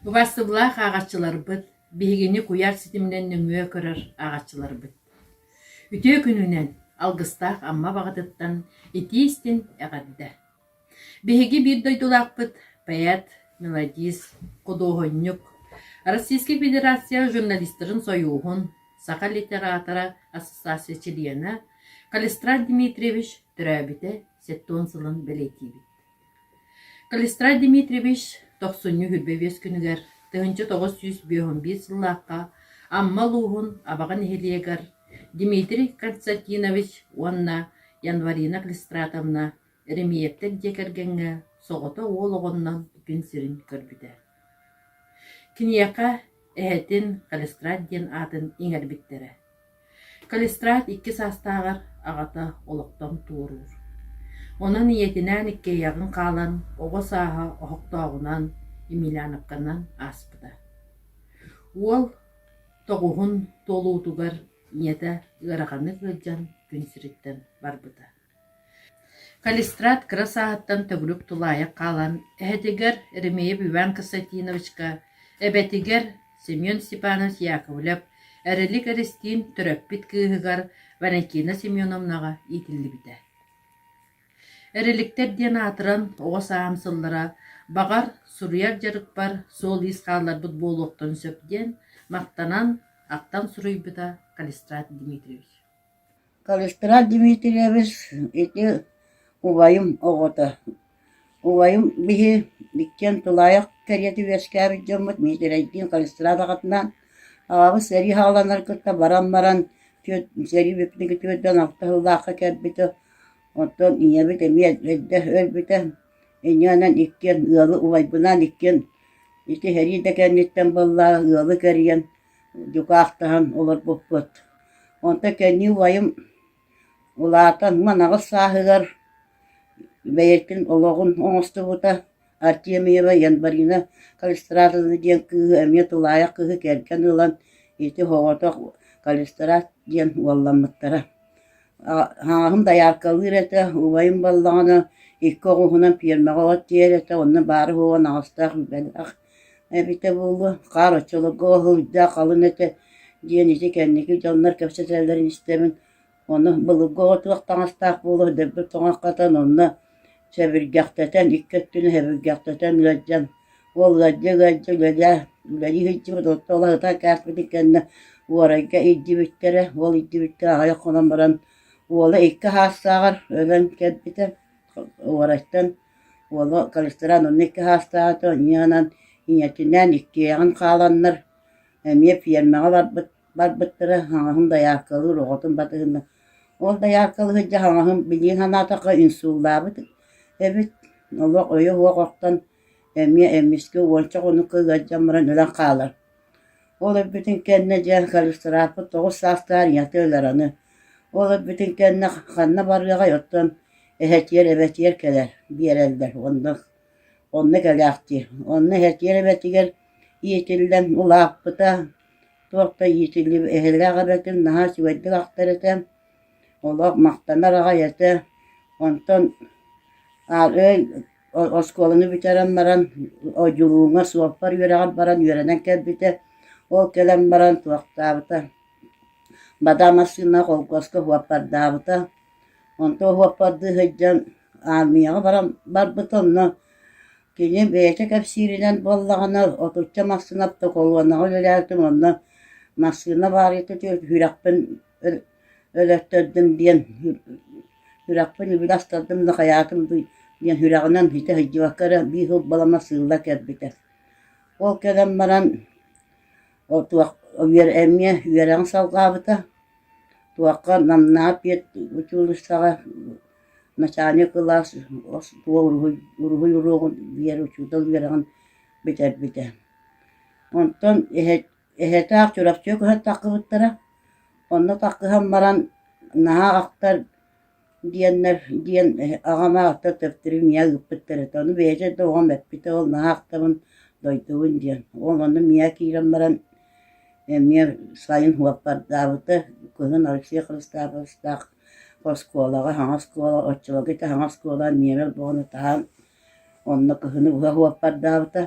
Убаастабыллаах ааҕааччыларбыт, биһигини куйаар ситиминэн нөҥүө көрөр ааҕааччыларбыт! Үтүө күнүнэн, алгыстаах Амма баҕатыттан итии-истиҥ эҕэрдэ! Биһиги биир дойдулаахпыт поэт, мелодист, худуоһунньук, Российскай Федерация журналистарын сойууһун, саха литератора ассоциация чилиэнэ Калистрат Дмитриевич төрөөбүтэ 70 сылын бэлиэтиибит. Калистрат Дмитриевич тохсунньу 25 күнүгэр 1951 сыллаахха Амма улууһун Абаҕа нэһилиэгэр Дмитрий Константинович уонна Январина Калистратовна Еремеевтэр дьиэ кэргэҥҥэ соҕотох уол оҕоннон күн сирин көрбүтэ. Киниэхэ эһэтин Калистрат диэн аатын иҥэрбиттэрэ. Калистрат икки саастааҕар аҕата олохтон туоруур. Онон ийэтинээн иккиэйэҕин хаалан, оҕо сааһа оһохтооҕунан, Емельяновканан ааспыта. Уол тоҕуһун туолуутугар ийэтэ ыараханнык ыалдьан күн сириттэн барбыта. Калистрат кыра сааһыттан төгүрүк тулаайах хаалан, эһэтигэр Еремеев Иван Константиновичка, эбэтигэр Семен Степанович Яковлев Эрилик Эристиин төрөппүт кыыһыгар Валентина Семеновнаҕа иитиллибитэ. Эриликтэр диэн аатыран оҕо сааһым сыллара, баҕар, суруйар дьарыкпар суол-иис хаалларбыт буолуохтан сөп диэн махтанан, ахтан суруйбута Калистрат Дмитриевич. Калистрат Дмитриевич ити убайым оҕото. Убайым биһи иккиэн тулаайах кэриэтэ үөскээбит дьоммут Миитэрэйдиин Калистрат аҕатынаан аҕабыт сэрии саҕаланар кытта баран баран сэрии бүппүтүн түөртэн алта сыллаахха кэлбитэ. Оттон ийэбит эмиэ эрдэ өлбүтэ. Инньэ иккиэн ыалы убайбынаан иккиэн ити сэрии да кэнниттэн буолла ыалы кэрийэн дьукаахтаһан олорбуппут. Онтон кэннии убайым улаатан 18 сааһыгар бэйэтин олоҕун оҥостубута. Артемьева Январина Калистратовна диэн кыыһы эмиэ тулаайах кыыһы кэргэн ылан ити соҕотох Калистрат диэн уолламмыттара. Хаҥаһым дайааркалыыр этэ, убайым буоллаҕына икки оҕуһунан пиэрмэҕэ от тиэйэр этэ, онно баара-суоҕа аҕыстаах үбэлээх эбитэ буолуо, хаар оччолорго уһуйдаах халыҥ этэ диэн ити кэнники дьоннор кэпсэтэллэрин истэбин. Ону былыргы оҕо туох таҥастаах буолуо дыргы тоҥон хатан онно сэбиргэхтэтэн, икки өттүнэн сэбиргэхтэтэн ыалдьан, уол ыалдьа-ыалдьа үлэлээ үлэлии сылдьыбыт, оттон ол аһытан кээспитин кэннэ уорайга илдьибиттэрэ, уол илдьибиттэрэ аҕыйах хонон баран уола икки саастааҕар өлөн кэлбитэ уорайтан Уола Калистран онно икки саастааҕыта инньэ ийэтинээн иккиэйэҕин хааланнар эмиэ пиэрмэҕэ барбыт барбыттара хаҥаһын дайааркалыыр оҕотун батыһынна. Ол дайааркалыы сылдьан хаҥаһын билигин санаатахха инсуллаабыт эбит, олох өйө суох охтон эмиэ эмискэ уонча хонукка ыалдьан баран өлөн хаалар. Ол өлбүтүн кэннэ дьэ Калистрааппыт 9 саастаах ийэтэ өлөр аны. Ол өлбүтүн кэннэ ханна барыаҕай оттон эһэтигэр эбэтигэр кэлэр биэрэллэр онно онно кэлээхтиир. Онно эһэтигэр эбэтигэр иитиллэн улааппыта туох да иитиллиб эһэлээх эбэтин наһаа үчүгэйдик ахтар этэ, олох махтанар аҕай этэ. Онтон оскуоланы бүтэрэн баран Одьулууҥҥа суоппар үөрэҕэр баран үөрэнэн кэлбитэ. Ол кэлэн баран туохтаабыта бадаа массыына холкуоска суоппардаабыта. Онтон суоппардыы сылдьан аармыйаҕа баран барбыта онно кини бэйэтэ кэпсииринэн буоллаҕына отучча массыына автоколуонаҕа үлэлээбитим онно массыына баарыйата сүрэхпин өлөттөрдүм диэн сүрэхпин үбүлэ астардым да хайаатым дуу диэн сүрэҕинэн ситэ сылдьыбакка эрэ биир сыл балама сыылла кэлбитэ. Ол кэлэн баран туох эмиэ үөрэҕин салҕаабыта. Туохха Намнаах педучилищеҕа начальник кылаас уруһуй уруһуй уруогун биэр учуутал үөрэҕин бүтэрбитэ. Онтон эһэ эһэтээх Чурапчыга көһөн таххыбыттара. Онно таххыһан баран наһаа ахтар диэннэр диэн аҕам аахта төптөрү миэхэ ыыппыттар этэ. Ону бэйэтэ да оҕом эппитэ ол наһаа ахтабын дойдубун диэн. Ол онно миэхэ киирэн баран эмиэ сайын уоппардаабыта. Кыһын Алексей Христофоровичтаах оскуолаҕа саҥа оскуола оччолорго ити саҥа оскуола миэбэл бөҕөнү таһан онно кыһыны быһа уоппардаабыта.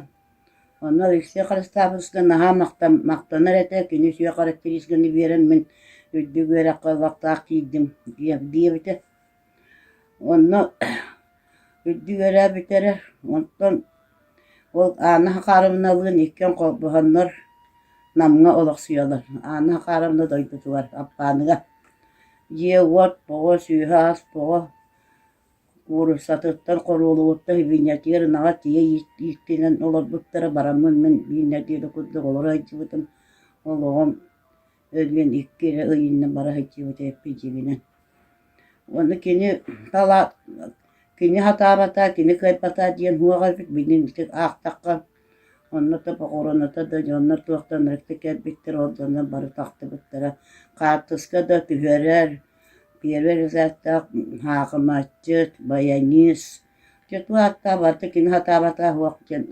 Онно Алексей Харыстаабыска наһаа махтан махтанар этэ, кини үчүгэй характеристиканы биэрэн мин үрдүк үөрэххэ ылыахтаах тиийдим диэбитэ. Онно үрдүк үөрэх бүтэрэр, онтон ол Анна Захаровналыын иккиэн холбоһоннор Намҥа олохсуйаллар. Анна Захаровна дойдутугар Аппааныга. Дьиэ-уот оҕо, сүөһү-ас оҕо Кууруссатыттан, хоруолугуттан сибиинньэтигэр ынаҕа тиийэ ииттинэн олорбуттара бараммын мин биир нэдиэлэ курдук олоро сылдьыбытым. Ол оҕом өлүөн икки эрэ ыйынан бара сылдьыбыта эппит Уонна кини тала кини сатаабата, кини кыайбата диэн суох эбит, билин ити аахтахха онно да похороната да дьоннор туохтан ырыкты кэлбиттэр, ол дьоннор бары тахтыбыттара. Хаартыска да түһэрэр, Первый разрядтаах хаахымаччыт, баянист, дьэ туох ааттаах барыта кини сатаабата суох диэн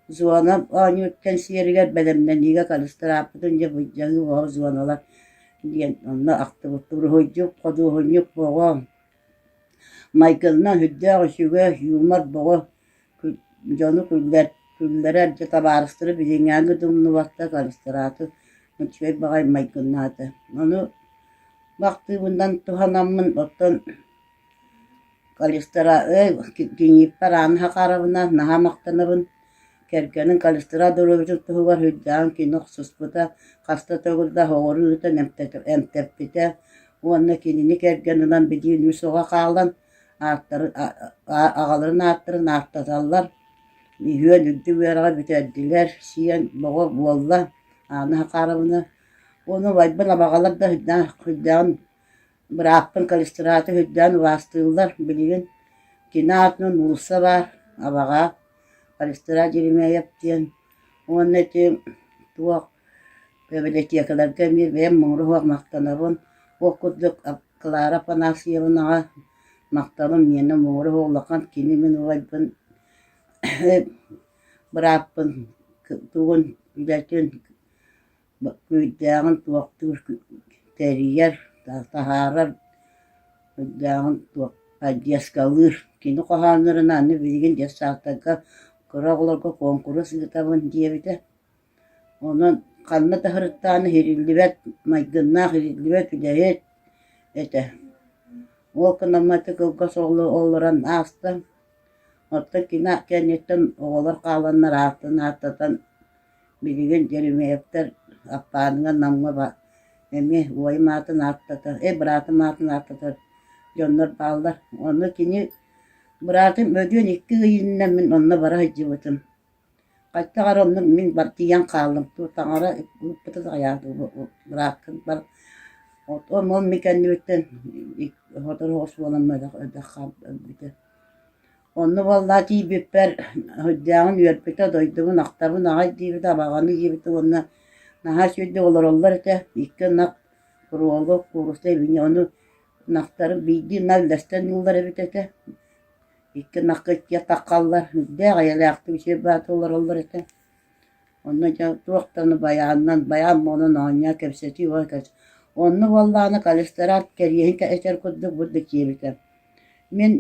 зона оонньуур кэнсиэригэр бэлэмнэниигэ калистрааппытын дьэ былдьаһыы бөҕө зоналар диэн онно ахтыбыт уруһуйдьут, худуоһунньук бөҕө, майгынынан сүрдээх үчүгэй, юмор бөҕө, дьону күллэр күллэрэр дьэ табаарыстары билиҥҥээҥҥи да умнубаттар калистраты үчүгэй баҕайы майгыннаата. Ону Бахтыыбынан туһанаммын оттон Калистра кийииппэр Аана Захаровна наһаа махтанабын. Кэргэнин Калистра доруобуйатын туһугар сүрдээҕин кини охсуспута, хаста төгүл да оһоҕору ыытан эмтэппитэ уонна кинини кэргэн ылан билигин үс оҕо хаалан ааттарын аҕаларын ааттарын ааттаталлар. Үһүөн үрдүк үөрэҕи бүтэрдилэр, сиэн оҕо буолла Аана Захаровна Уонна убайбын абаҕалар да сүрдээх сүрдээҕин бырааппын Калистраты сүрдээн убаастыыллар. Билигин кини аатынан уулусса баар, абаҕа Калистрат Еремеев диэн. Уонна ити туох библиотекаларга эмиэ бэйэм муҥура суох махтанабын. Ол курдук Клара Афанасьевнаҕа махталым миэнэ муҥура суох улахан. Кини мин убайбын бырааппын тугун үлэтин Күүрдээҕин туохтуур тэрийэр, таһаарар, күүрдээҕин туох поддержкалыыр. Кини хоһооннорун аны билигин детсадтарга кыра оҕолорго куонкурус ыытабын диэбитэ. Онон ханна да сырыттаҕына иһиллибэт майгыннаах, иһиллибэт үлэһит этэ. Ол гынан кылгас олорон ааста. Оттон кини кэнниттэн оҕолор хааланнар аатын ааттатан Билигин Еремеевтэр Аппааныга Намҥа эмиэ убайым аатын ааттатар, э быраатым аатын ааттатар дьоннор бааллар. Онно кини быраатым өлүөн икки ыйынан мин онно бара сылдьыбытым. Хайдах эрэ онно мин бар тиийэн хааллым. Таҥара ыыппыта да бырааккын бар ол мин кэннибиттэн сотору соҕус буолан өлбөх өлбүтэ. Онно буоллаҕа тиийбиппэр сүрдээҕин үөрбүтэ, дойдубун ахтабын аҕай диэбитэ, абаҕаны диэбитэ уонна наһаа үчүгэйдик олороллор этэ. Икки ынах, кролик, куурусса эбинньэ ону ынахтарын биирдии ынах үллэстэн ыллар эбит этэ. Икки ынахха иккиэ таххаллар, сүрдээх эйэлээхтик үчүгэй баҕайытык олороллор этэ. Онно дьэ туох даҕаны байаанынан, байаан буолан оонньоон кэпсэтии Онно буоллаҕына Калистрат кэриэһин этэр курдук бу да киэбитэ. Мин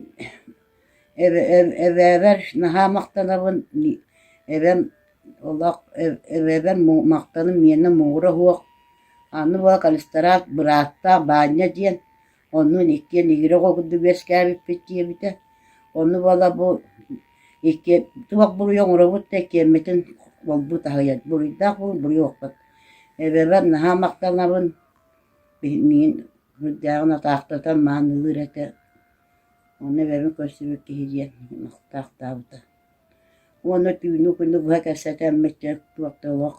эбээбэр наһаа махтанабын, эбэм олох эбэбэр махтаным миэнэ муҥура суох. Аны буола Калистрат бырааттаах Баанньа диэн, оннун иккиэн игирэ оҕо курдук үөскээбиппит диэбитэ. Ону буола бу икки туох буруйу оҥоробут да иккиэммитин холбуу таһыйар. Буруйдаах буолун буруйуохпут. Эбэбэр наһаа махтанабын, миигин сүрдээҕин атаахтатан маанылыыр этэ. Онно эбэбин көрсүбүт киһи диэн махтаахтаабыта. Уонна түүнү күнү быһа кэпсэтэммит дьэ туох да олох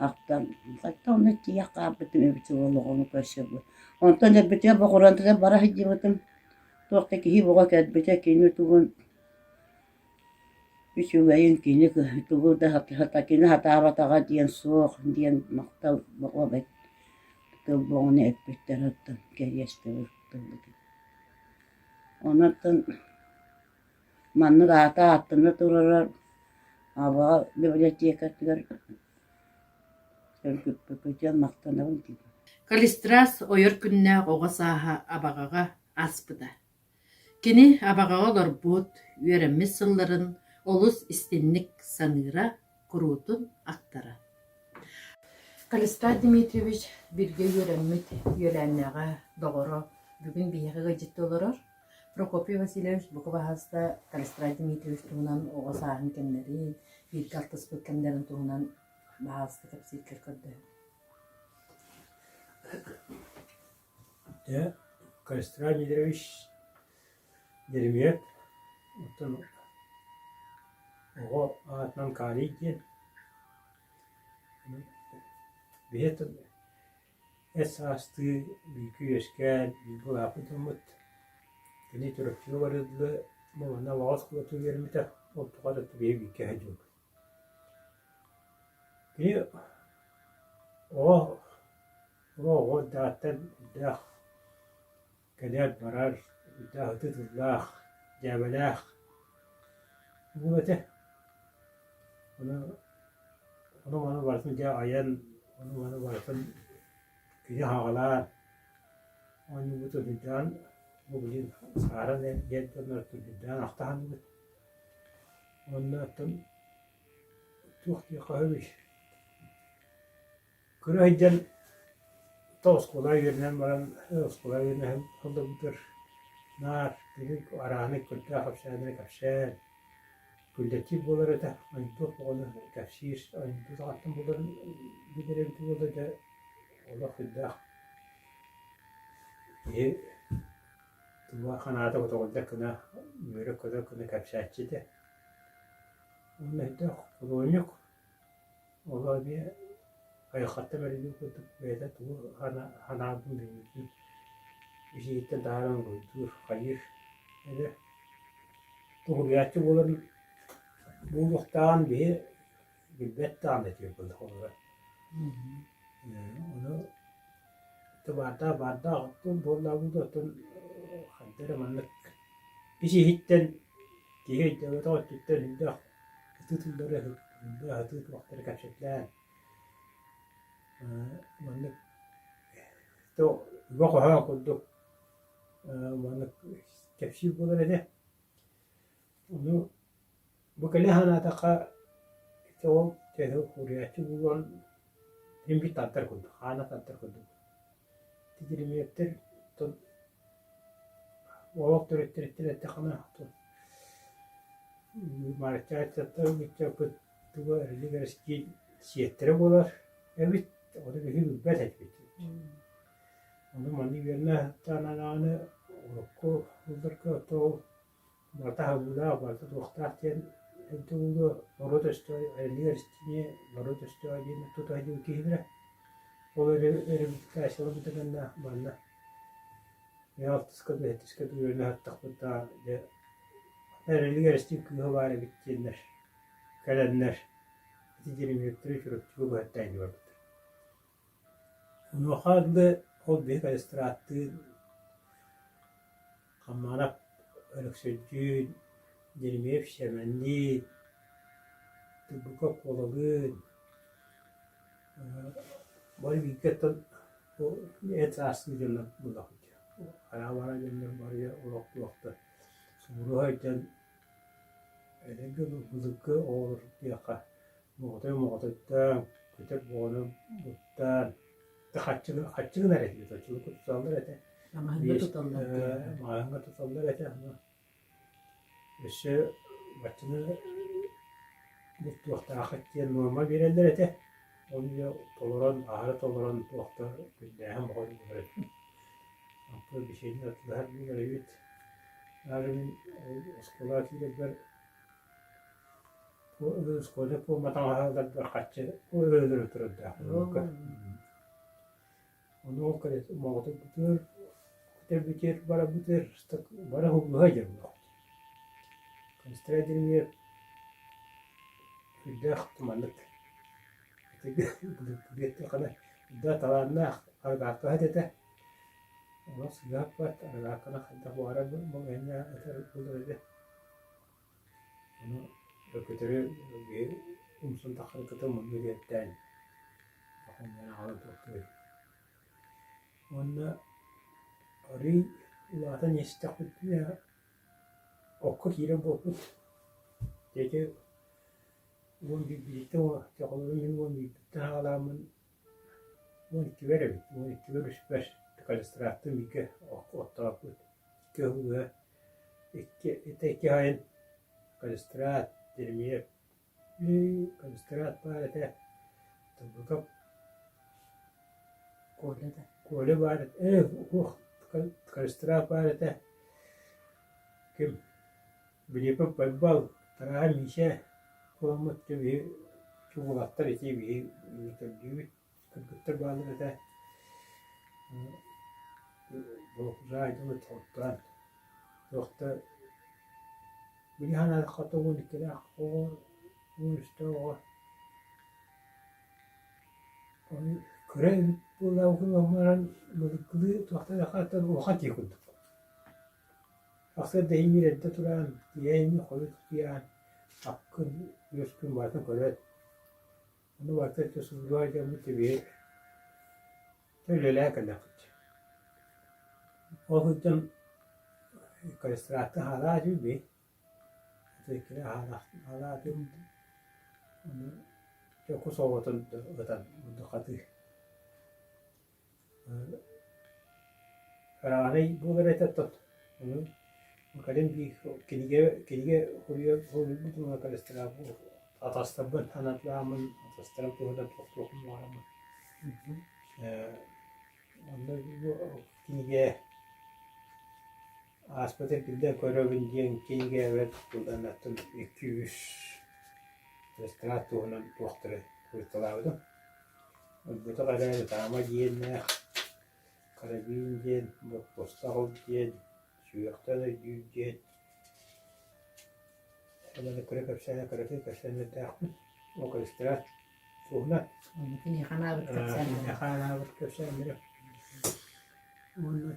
ахтан хата онно тиийэ хаалбытым эбит олоҕум көрсөрбүт. Онтон өлбүтүгэр боҕуруонтугар бара сылдьыбытым. Туох да киһи бөҕө кэлбитэ кини тугун үчүгэйин кини тугу да кини сатаабатаҕа диэн суох диэн махтал бөҕө эбит тыл бөҕөнү эппиттэр оттон кэриэстэбил тылбытын. Онон маннык аата ааттана турара Абаҕа библиотекатыгар сөргүппүккүтүгэр махтанабын диибин. Калистрас ойор күннээх оҕо сааһа Абаҕаҕа ааспыта. Кини Абаҕаҕа олорбут, үөрэммит сылларын олус истиҥник саныыра, куруутун ахтара. Калистрат Дмитриевич бииргэ үөрэммит үөлээннээҕэ, доҕоро бүгүн биһиэхэ ыалдьыттыы олорор. Прокопий Васильевич бука баһаалыста Калистрат Дмитриевич туһунан оҕо сааһын кэмнэрин, бииргэ алтыспыт кэмнэрин туһунан баһаалыста кэпсииргэр көрдөһөбүн. Дьэ, Калистрат Дмитриевич Деремиэп, оттон оҕо аатынан Калий диэн. Биһи эт саастыы бииргэ үөскээн, бииргэ улааппыт дьоммут. Кини Чурапчыга барыар дылы манна Алаҕас оскуолатыгар үөрэммитэ, ол тухары биһиги бииргэ сылдьыбыппыт. Кини оҕо оҕо эрдэҕиттэн элбэх кэлэр-барар, элбэх ытыы тыллаах, дьээбэлээх уол этэ. Ону ону-маны барытын дьэ айан, ону-маны барытын кини хаҕалаан, оонньуубутун сылдьан, бу билигин сааран диэн дьоннортон сылдьан ахта саныыбыт. Уонна оттон туох диэххэ сөбүй? Кыра сылдьан то оскуолаҕа үөрэнэн баран, оскуолаҕа үөрэнэ сылдьарбытыгар наар кини арааһынай көрдөөх кэпсээннэри кэпсээн, күллэччи буолар этэ, онтуох оҕону кэпсиир, онту саҕаттан буларын билэр эбит буолла дьэ олох сүрдээх киһи туга санаата көтөҕүллэр гына, үөрэ-көтө гына кэпсээччи этэ. Уонна өйдөөх худуоһунньук Ол эмиэ айылҕаттан бэриллибит курдук бэйэтэ тугу санаабытын билбитин ис-иһиттэн таһааран уруһуйдуур, хайыыр эрэ туһуруйааччы буоларын буолуохтааҕын биһи билбэт даҕаны этибит буолла Ону баардаах баардаах оттон буоллаабыт оттон хайда эрэ маннык ис-иһиттэн киһи өйдөөбөтөх өттүттэн элбэх ытыы тыллары ытыы туохтары кэпсэтэлээн маннык үгэ-хоһоон курдук маннык кэпсиир буолар этэ. Ону бу кэлэ санаатахха ити ол төһө суруйааччы буолуон син биир тардар курдук, хаана тардар курдук. Ити Деремеевтэр олох төрүттэриттэн эттэххинэ Марачааччаттар туга эрэлик эрэскиин сиэттэрэ буолар эбит, ону биһиги билбэт этибит. Ону маннык үөрэнэ сатаан урукку сылларга то барыта аһыллыылаах, барыта туохтаах диэн эбитэ буолуо, норуот өстөөҕө эрэлик эрэстиини норуот өстөөҕө диэн тута сылдьыбыт киһилэрэ. Ол реабилитацияларбыта кэннэ манна Мин алтыска дуу, сэттискэ дуу үөрэнэ сыттахпыт да, дьэ, эрэлик эрэстиин кыыһа баар эбит диэннэр, кэлэннэр, ити Деремеевтэри Чурапчыга быһаттаан барбыттар. Онуоха дылы ол биһи Калистраттыын, Хаммаанап Өлөксөйдүүн, Деремеев Сэмэнниин, Тыбыков Куолалыын, бары бииргэ оттон эт саастыы дьоннор буоллахпыт дии. Хайаабара дьоннор бары олох туохтар субуруһа сылдьан эдэргэ былыргы оҕолор диэххэ моҕотой моҕотойдоон, көтөр боҕону бултаан хаччы гынар этибит, оччолорго туталлар этэ. Маҕаһыыҥҥа туталлар Маҕаһыыҥҥа туталлар этэ. Өссө баччаны бултуохтааххыт диэн нуорма биэрэллэр этэ. Ону дьэ толорон, аһара толорон туохта күндээһин бөҕө буолар этэ. Онтон бичиэнньэ атыылаһар буолар эбит. Даже мин оскуолаҕа киирэрбэр оскуола пуорма таҥаһа ыларбар харчы өлөрө турардаах Ону ол кэлэ моҕотойбутугар күтэрбитигэр барарбытыгар бары уһугуһа дьонноох Константин сүрдээх маннык сүрдээх талааннаах аргааккаһыт этэ. Олох сыыһаппат, аргаакканы хайдах баҕарар этэр буолар этэ. Ону көтөрү умсун таххан кытыл мунну диэттээн аҕалан туохтуур. Уонна арыый улаатан истэхпитинэ окко киирэр буолбут. Дети. 11 бииртэн холобур мин 11 бииртэн саҕалааммын 12-бэр эбит, 12-бэр үспэр калистраттан бииргэ оттооппут. Икки ыһыллыа, икки ити икки сайын калистрат, Еремеев калистрат баар этэ, Тылбыков Коля да. Коля баар этэ, э, калистрат баар этэ. Ким Билипов Байбал, Тараа Миисэ буоламмыт дьэ биһи уолаттар ити биһи төрдүүбүт кыргыттар бааллар этэ Болокужаайдыбыт оттоон туох да били санаатахха 92-лээх оҕо 13 оҕо ону кыра эбит буоллаҕына баран былыргылыы туохтан эрэ улахан киһи курдук Сарсыарда иһин эрдэ туран, киэһэ хойут утуйан, аккын, үөскүн барытын көрөөт, ону барыта өттө сууллуо дьоммут тэбиһи үлэлээн кэллэхпит. Ол сылдьан калистраттан хаалаа үгүй иккини хаалаатым ону кус оҕотун ытан хатыы Араанай буолар этэ тот. Ону кэлин биир кинигэ кинигэ суруйа суруйбут уонна атастарбын анатылааммын атастарым туһунан туох-туохпун баҕараммын. Онно бу кинигэ ааспыт эргиллэн көрөбүн диэн кинигэбэр тылланаттан икки-үс ресторан туһунан туохтары суруйталаабытым. Ылбытах эрээри таама диэннээх, карабин диэн, боппуостаах ол диэн, сүһүөхтэн өйдүүр диэн Аны кыра кэпсээнэ кыракый кэпсээннэрдээхпин. Ол кэлистэрэ туһунан. Киниэхэ анаабыт кэпсээннэрэ. Киниэхэ анаабыт кэпсээннэрэ. Уонна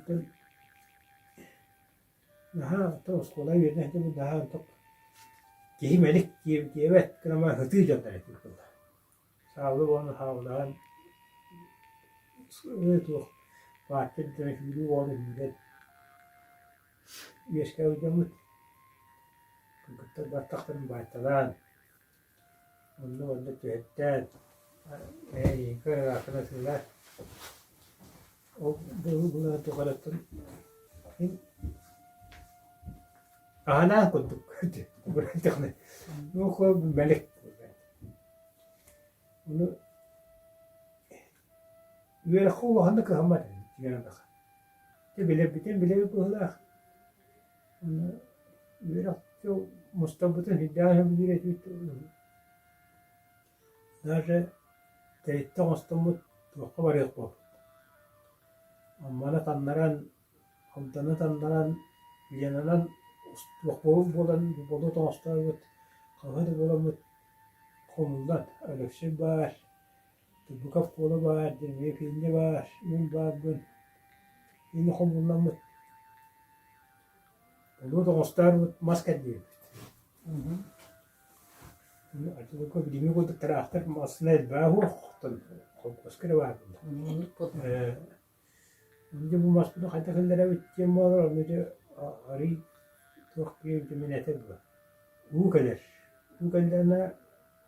наһаа оттон оскуола үөрэнэ сылдьыбыт наһаа онтук киһи мэлик диэбэт гына сытыы дьоннор этибит буолла. Саабылы уонна саабылаһан туох бааччы дьоно сүүрүү оҕону сүүрэн үөскээбит дьоммут кыргыттар баттахтарын баайталаан онно-манна түһэттээн эйиэхэ ыраахтан атыылаан ол былы тухарыттан аһанаан курдук мэлик Ону үөрэххэ улаханнык кыһаммат этим дьиҥэр Дьэ билэрбитин билэбит быһыылаах. Уонна үөрэх мустарбытын сүрдээх сөбүлүүр этибит. Даже тэрилтэ оҥостоммут туохха барыах буолбут. Амманы таннаран, Алданы таннаран, Ленанан туох буолан болуот оҥостообут, хаһыат буоламмыт хомуллан Алексей баар, Тыбыков Куола баар, Дмитрий Финя баар, мин баарбын. Ини хомулламмыт. Болуот оҥостаарбыт мас кэрдиэбит. Оччолорго билиҥҥи курдук тыраахтар массыына элбэҕэ суох, холкуоска эрэ баар буолла. Дьэ бу маспытын хайдах киллэрэбит диэн буолар, онно дьэ арыый туох диэбитин мин этэр дуо. Уу кэлэр. Уу кэллэҕинэ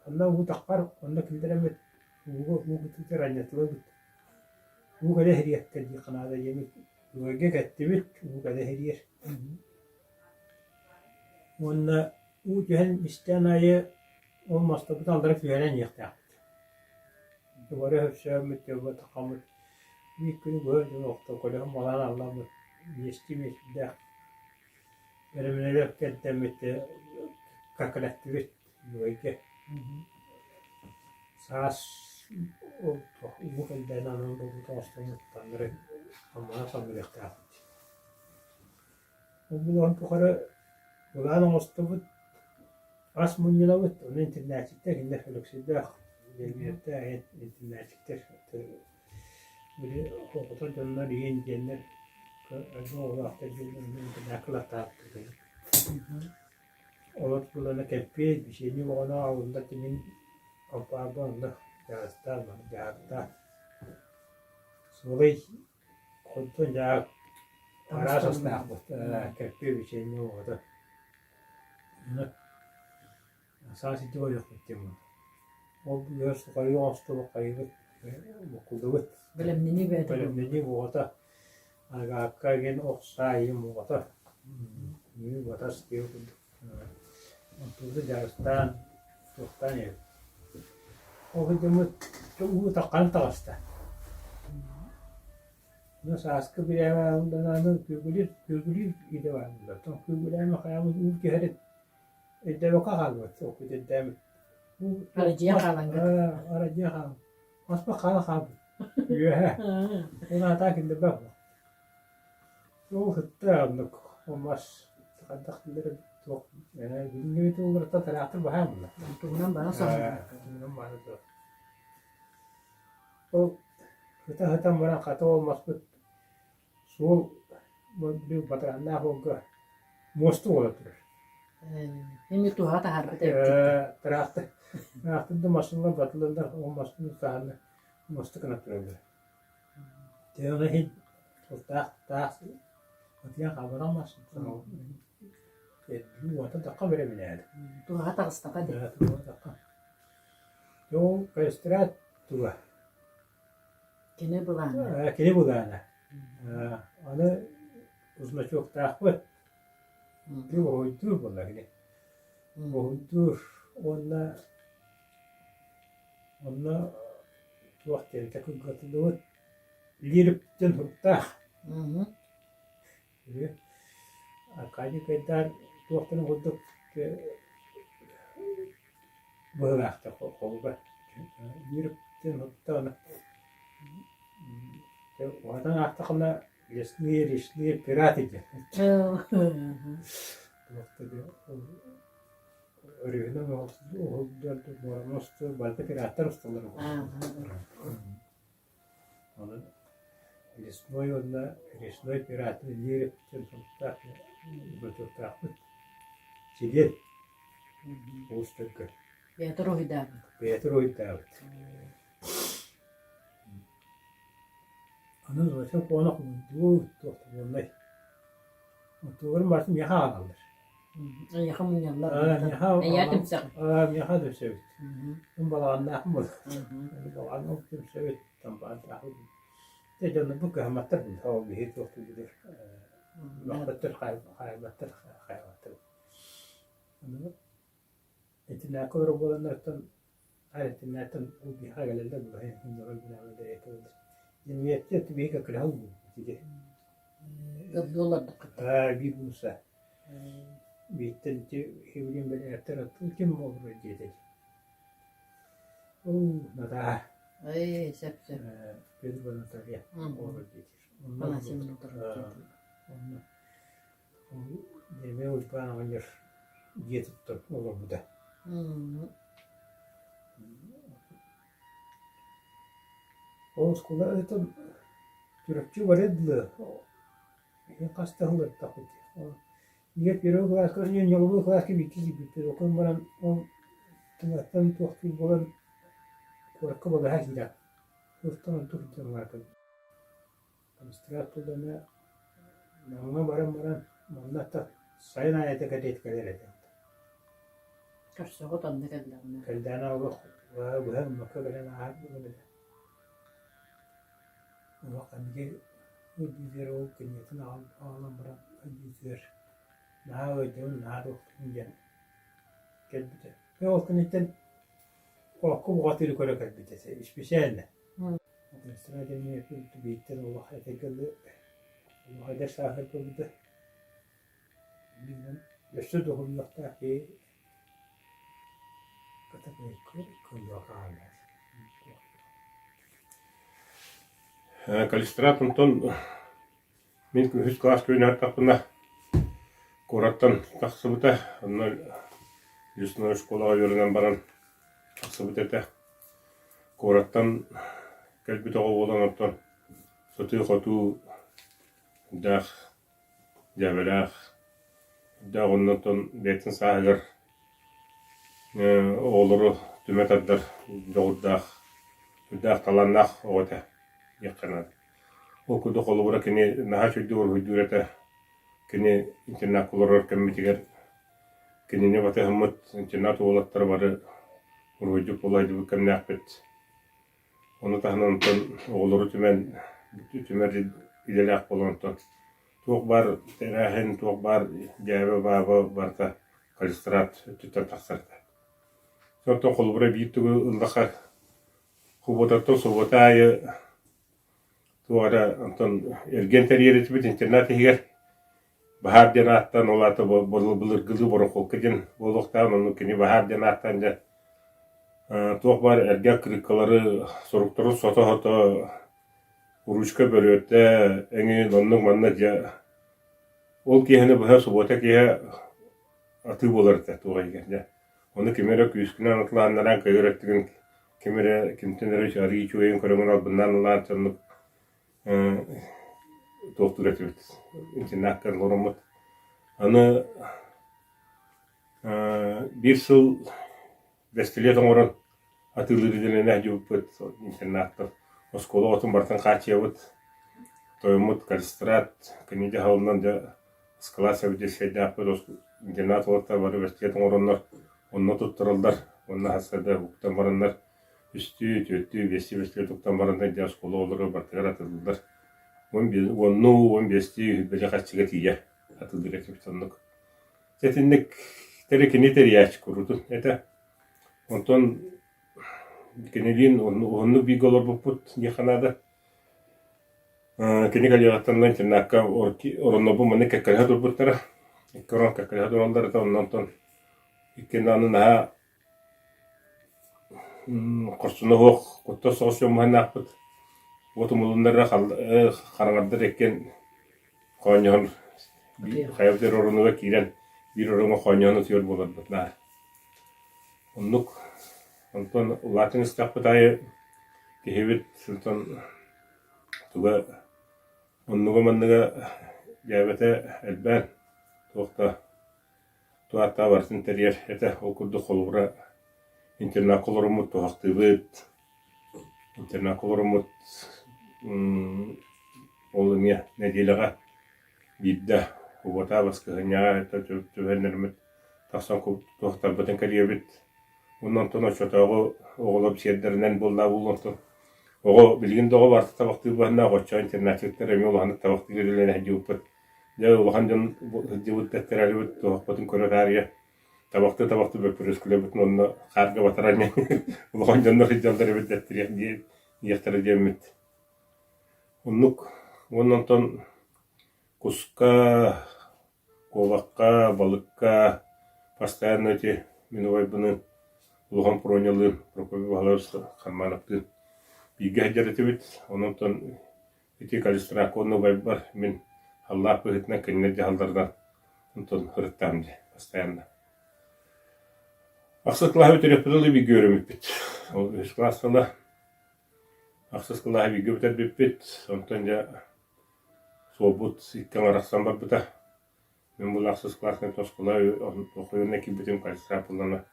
онно уу таххар, онно киллэрэммит ууга уу кытыытыгар анньатылабыт. Уу кэлэ иһириэхтэр диэххэ наада диэммит ыарга кэттибит, уу кэлэ иһириэр. Уонна уу түһэн истээн аайы ол мастарбытын аллара түһэрэн иһиэхтээхпит. Бары өссөөммүт, дьолбут-хаммыт биир күнү быһа дьон охто көлөһүн малаан алламмыт биэстии миэстэлээх бэрэминэлэр кэрдэммит какалаттыбыт үөйгэ. Саас ол уу кэлдээн анан буолбут оҥостоммут таҥнары аммана таҥнарыахтаахпыт. Ол булан тухары былаан оҥостобут, ас мунньунабыт, ону интэрнээччиктэр кинилэр Өлөксөйдөөх Леонидтаах интэрнээччиктэр били оҕотор дьоннор иин диэннэр элбэх оҕолоохтор диэннэр интэрнээккэ ылаттаабыттар Олор булана кэлпиэт, бичиэнньэ оҕону аҕаллылар тимин алпаарба онно дьаарыстаан дьаһахтаан Суолай Онтон дьаа араас астаахпыт кэппиэ бичиэнньэ оҕото. Саас ити ойохпут диэн буолла. Ол быыһыгар сухарыы оҥостубут хайыыбыт буккуллубут. Бэлэмнэнии бэйэтэ Бэлэмнэнии буоҕата агаакка диэн ох саа ийэм оҕото үҥүү батас диэбит курдук онтубутун дьарыктаан туохтаан иһэбит. Ол сылдьаммыт уу таххан таҕыста. Ону сааскы бириэмэ ылланааны күөгүлүүр күөгүлүүр идэ баар буолла. Күөгүлээмэ хайаабыт уу түһэрин өйдөөбөккө хаалбыт ол күтүрдээбит. Арадьыйан хаалаҥҥыт. Арадьыйан хаалбыт. Аспа хаала хаалбыт. Үөһэ. Ол аатаа киллэрбэт буолла. Ол сытта оннук мас хайдах киллэрэ туох билиҥҥи тылларыттан тыраахтыр баһаам буолла. Тугунан бара соһуйда. Тугунан бара туох. Ол сыта-сытан баран хата ол маспыт суол батараннаах уолга муоста буола турар. Эми туһа таһаарбыт эбит. Тыраахтыр тыраахтыр да массыыналар батылланнар ол массыына таһаанна муоста гына тураллар. Дьэ ону иһин таах таах ытыйан хаалбатах массыына уота тахха бэрэминээт. Туһаҕа таҕыстаҕа дии. Туһаҕа тахха. Дьэ ол калистрат туга Кини былаана. Кини былаана. Аны значоктаахпыт. Уруһуйдуур буолла кини. Уруһуйдуур уонна онно туох диэн кыргатыллыбыт лирип диэн суруктаах. Аркадий Гайдар туохтарын курдук быһыылаахтар холуба лирип диэн суруктаах уһатан аахтаххына Лесные речные пираты диэн. Өрүһүнэн уһуллар муораны устуу барыта пираттар усталлар Онон лесной уонна речной пираты лирип диэн суруктаах значоктаахпыт. Чилиэн уустарга. Бэйэтэ уруһуйдаабыт. Бэйэтэ уруһуйдаабыт. Аны Зося Куонах мундуу туох да буоллай. Оттугарын барытын миэхэ аҕалаллар. Эйиэхэ мунньаллар. Миэхэ Эйиэхэ түмсэҕин. Миэхэ түмсэбит. Мин балаҕаннаахпын буолар. Балаҕаҥҥа түмсэбит, тампааннаахпын. Дьэ дьоннорбут кыһамматтар ол биһиги туох дииллэр мөхпөттөр, хаайбаттар, хаайбаттар. Аны итиннээххэ олорор буоланнартан Итиннээттэн ол биһиэхэ кэлэллэр буолар, Немецтэр биһиги кэккэлэһэ олорбуппут ити. Ыаллыы олордоххут. Аа, биир уулусса. Бииртэн ити Евгений бэлээттэр аттыы ким олорор диэтэ. Оо, Натаа. Ээ, сөп сөп. Петр Наталья олорор диэтир. Афанасий олорор диэтир. Онно Эмиэ Уйбаан оҕонньор дьиэ туттан олорбута. Ол оскуола ыытан Чурапчы барыар дылы иһин хас да сыл ырыттахпыт дии. Ийэ первый кылааска ньолобуй кылааска бииргэ киирбиппит. Ол баран ол тыҥаттан туохтуур буолан куоракка балаһа киирэн туохтан онтук дьон барбыт. Концерт туланы Намҥа баран баран манна сайын аайы этэ кэлиэт кэлэр этэ. Көрсөҕүт онно кэллэҕинэ. Кэлдэҕинэ олох быһа гыммакка кэлэн ааһар буолар этэ. Олох кэнники ыалдьыытыгар ол кинигэтин аҕалан баран ыалдьыытыгар наһаа ыалдьабын, наһаа туохтуубун диэн кэлбитэ. Ол кэнниттэн олоххо бухатыыры көрө кэлбитэ специально. Административнай бииртэн олох этэргэ дылы олох эдэр сааһыгар көрбүтэ. Өссө да уһуйуохтаах киһи Калистрат онтон мин үһүс кылааска үөрэнэртэхпинэ куораттан тахсыбыта. Онно лесной школаҕа үөрэнэн баран тахсыбыт этэ. Куораттан кэлбит оҕо буолан оттон сытыы-хотуу даах дьээбэлээх даах онно оттон бэйэтин сааһыгар оҕолору түмэ тардар дьоҕурдаах, сүрдээх талааннаах оҕо этэ диэххэ наада. Ол курдук холобура кини наһаа үчүгэйдик уруһуйдуур этэ. Кини интернакка олорор кэммитигэр кинини батыһаммыт интернат уолаттара бары Уруһуйдьут буолайдыбыт кэмнээхпит. Ону таһынан онтон оҕолору түмэн түмэр идэлээх буолан онтон туох баар тэрээһин, туох баар дьээбэ-бааба барыта Калистрат өттүттэн тахсар этэ. Онтон холобура биир тугу ыллаха Куботаттан субуота аайы туох эрэ онтон эргиэн тэрийэр этибит интернат иһигэр Баһаар диэн ааттаан, ол аата былыргылыы борохуокка диэн буолуохтааҕын, ону кини баһаар диэн ааттаан дьэ туох баар эргэ аккырыыккалары суруктарын сото-сото ручка бөрүөтэ эҥин оннук-маннык дьэ ол киэһэни быһа субуота киэһэ атыы буолар этэ туох иһигэр дьэ. Ону ким эрэ күүскүнэн атылааннаран көйөр өттүгүн ким эрэ кимтэн эрэ арыый үчүгэйин көрөҥүн албыннаан ылаан оннук туохтуур этибит интернакка олороммут. Аны биир сыл бэстилиэт оҥорон атыылыыр идэлэнэ сылдьыбыппыт интернаттан оскуола оҕотун барытын хааччыйабыт. Тойоммут Калистрат кини дьаһалынан дьэ ыскылаас сэбиэдиссэйдээхпит интернат уолаттара бары бэстилиэт оҥороннор онно туттараллар уонна сарсыарда уһуктан бараннар үстүү, түөртүү, биэстии бэстилиэт уктан бараннар дьэ оскуола оҕолоро барытыгар атыылыыллар. Уоннуу, 15-тии били харчыга тиийэ атыылыыр этибит оннук. Дьэ итинник тэри кини тэрийээччи куруутун этэ. Онтон кинилиин уһуннук бииргэ олорбуппут диэххэ наада. Кини кэлиэҕиттэн интернакка ороннорбун маннык кэккэлэһэ турбуттара. Икки орон кэккэлэһэ тураллар этэ, онон онтон иккиэн даҕаны наһаа Хорсуна суох куттас соҕус дьоммуһаннаахпыт. Уот умулуннарра хараҥардар иккиэн хоонньоһон хайабыт эрэ оронугар киирэн биир ороҥҥо хоонньоһон утуйар буоларбыт наар. Оннук онтон улаатан истэхпит аайы киһибит онтон туга оннуга-манныга дьээбэтэ элбээн туох да Туһааттаах барытын тэрийэр этэ. Ол курдук холобура интернакка олороммут туһахтыыбыт, интернакка олороммут ол эмиэ нэдиэлэҕэ биирдэ убатаа баскыһыанньаҕа түбэһиннэриммит тахсан туһахтарбытын кэрийэбит. Уонна онтон оччотооҕу оҕолор сиэрдэринэн буоллаа буолуо онтон оҕо билигин да оҕо барыта табахтыыр быһаннаах оччо интернатчиктар эмиэ улаханнык табахтыыр үлэлээн сылдьыбыппыт. Дьэ улахан дьон сылдьыбыт дэттэрэрибит туһахпытын көрө таарыйа табахтыы-табахтыы бөппүрүөскүлэрбитин уонна хаарга батаран улахан дьоннор сылдьаллар эбит дэттириэх диэхтэрэ диэммит. Оннук уонна онтон куска, куобахха, балыкка постоянно эти мин убайбыныын улахан Пронялыын, Прокопий Баһылаевич Хармановтыын бииргэ сылдьар этибит. Онон Ити Калистрак уонна убайбар мин халлаах быһыытынан кинилэр дьаһалларынан онтон ырыттаам дии постоянно. Ахсыс кылааһы бүтэрбиппит ыла бииргэ үөрэммиппит. Ол үһүс кылаас сыла ахсыс кылааһы бииргэ бүтэрбиппит. Онтон дьэ суолбут икки аҥар арахсан барбыта. Мин була ахсыс кылааска оскуола охуйуонна киирбитим Калистрат ыллана.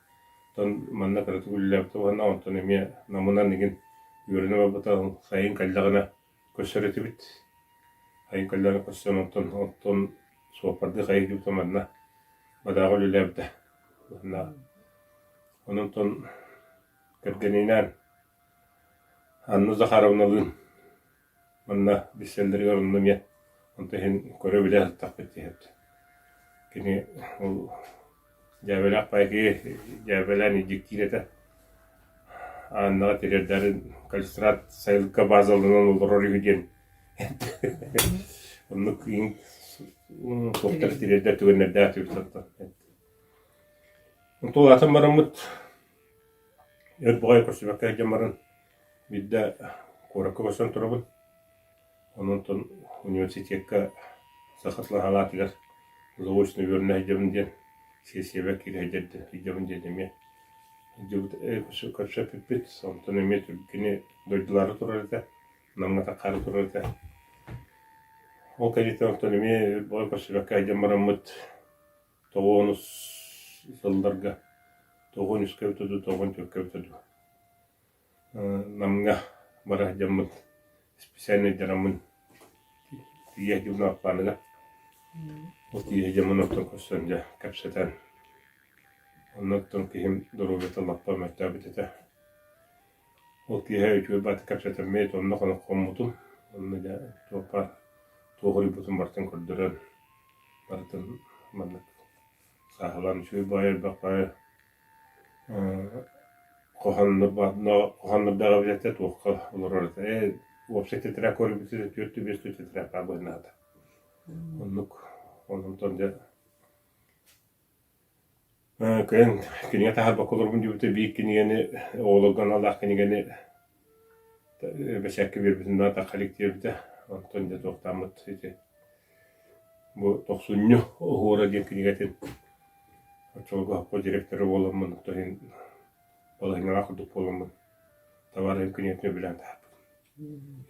Онтон манна кыратык үлэлээбитэ уонна онтон эмиэ Намынан игин үөрэнэ барбыта сайын кэллэҕинэ көрсөр этибит. Сайын кэллэҕинэ көрсөн онтон онтон суоппардыы хайыы дьыбыта манна Бадааҕа үлэлээбитэ. Манна онон кэргэнинээн Анна Захаровналыын Манна билсэллэригэр онно эмиэ онто иһин көрө-билэ сыттахпыт диэбит. Кини ол дьээбэлээх байкы дьээбэлээн илдьиктиир этэ. Аннаҕа тириэрдэрин Калистрат сайылыкка базаланан олорор үһү диэн оннук суохтар тириэрдэр түгэннэрдээх түбүт оттон. Онтон улаатан бараммыт өр баҕайы көрсүбэккэ сылдьан баран Биирдэ куоракка көрсөн турабын. Онон университекка саха салаатыгар заочно үөрэнэ сылдьабын диэн сиэссийэбэр киирэ сылдьабын диэн эмиэ көрсөппүппүт. Онтон эмиэ кини дойдулаары турар этэ, Намҥа таххаары турар этэ. Ол кэнниттэн онтон эмиэ бөҕө көрсүбэккэ сылдьан бараммыт тоҕуонус сылларга тоҕуон үскэ эбитэ дуу, тоҕуон түөркэ эбитэ дуу Намҥа бара сылдьаммын специальнайдараммын тиийэ сылдьыбытым Аппааныга. Ол тиийэ сылдьаммын оттон көрсөн дьэ кэпсэтэн. Оннуттан киһим доруобуйата лаппа мөлтөөбүт этэ. Ол киэһэ үчүгэй баҕайытык кэпсэтэммит, онно хоммутум. Онно дьэ туох баар туох уруйбутун барытын көрдөрөн, барытын маннык сааһылаан үчүгэй баҕайы элбэх баҕайы хоһооннордоох эбит этэ, туохха олорор этэ. Ээ, уопсай тетрадь көрбүт этэ, түөрт биэс тетрадь баар быһыылаах Оннук. Онтон дьэ Кыайан кинигэ таһаарбакка олорбун диэбитэ биир кинигэни оҕолорго аналлаах кинигэни бэчээккэ биэрбитим да атахха илик диэбитэ. Онтон дьэ туохтааммыт ити бу тохсунньу оһуора диэн кинигэтин оччолорго хоппо директора буоламмын оттон иһин балаһыанньалаах курдук буоламмын табаарыһым кинигэтин үбүлээн таһаарбытым.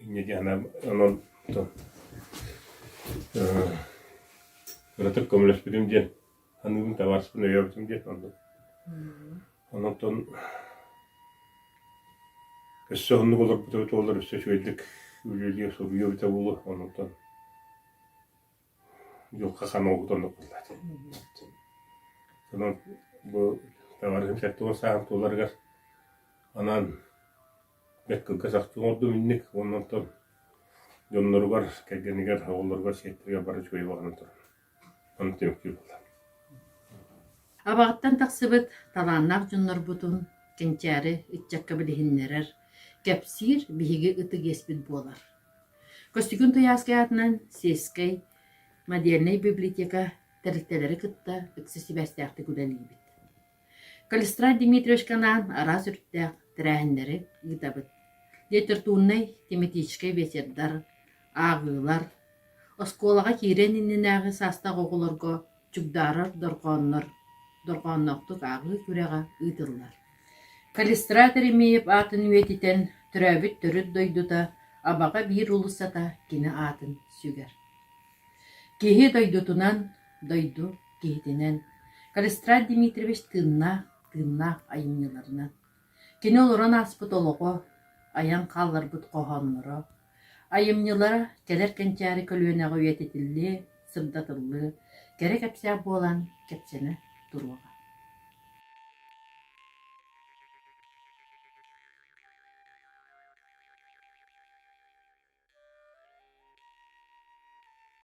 Инньэ диэн онон кыратык көмөлөспүтүм диэн Аныыбын табаарыспын өйөөбүтүм диэн оннук. Онон өссө оннук олорбут эбит буоллар өссө үчүгэйдик үлэлиэ, суруйуо эбитэ буолуо. Онтон дьылҕа хаан оҥоһута оннук буолла этэ. Онон бу табаарыһым 70 сааһын туоларыгар анаан бэрт кылгас ахтыы оҥордум инник уонна онтон дьонноругар, кэргэнигэр, оҕолоругар, сиэттэригэр бары үчүгэй баҕанан туран Ону түмүктүүр буолла. Абаҕаттан тахсыбыт талааннаах дьоннорбутун кэнчээри ыччакка билиһиннэрэр, кэпсиир биһиги ытык иэспит буолар. Көстөкүүн Туйааскай аатынан сельскэй модельнай библиотека тэрилтэлэри кытта ыкса сибээстээхтик үлэлиибит. Калистрат Дмитриевичка анаан араас өрүттээх тэрээһиннэри ыытабыт. Литературнай, тематическай вечердар, ааҕыылар, Оскуолаҕа киириэн иннинээҕи саастаах оҕолорго чугдаарар дорҕооннор дорҕоонноохтук ааҕыы күрэҕэ ыытыллар. Калистрат Еремеев аатын үйэтитэн, төрөөбүт төрүт дойдута Абаҕа биир уулуссата кини аатын сүгэр. Киһи дойдутунан, дойду киһитинэн Калистрат Дмитриевич тыыннаах, тыыннаах айымньыларынан. Кини олорон ааспыт олоҕо, айан хаалларбыт хоһоонноро, Айымньылара кэлэр кэнчээри көлүөнэҕэ үйэтитиллиэ, сырдатыллыа, кэрэ кэпсээн буолан кэпсэнэ туруоҕа.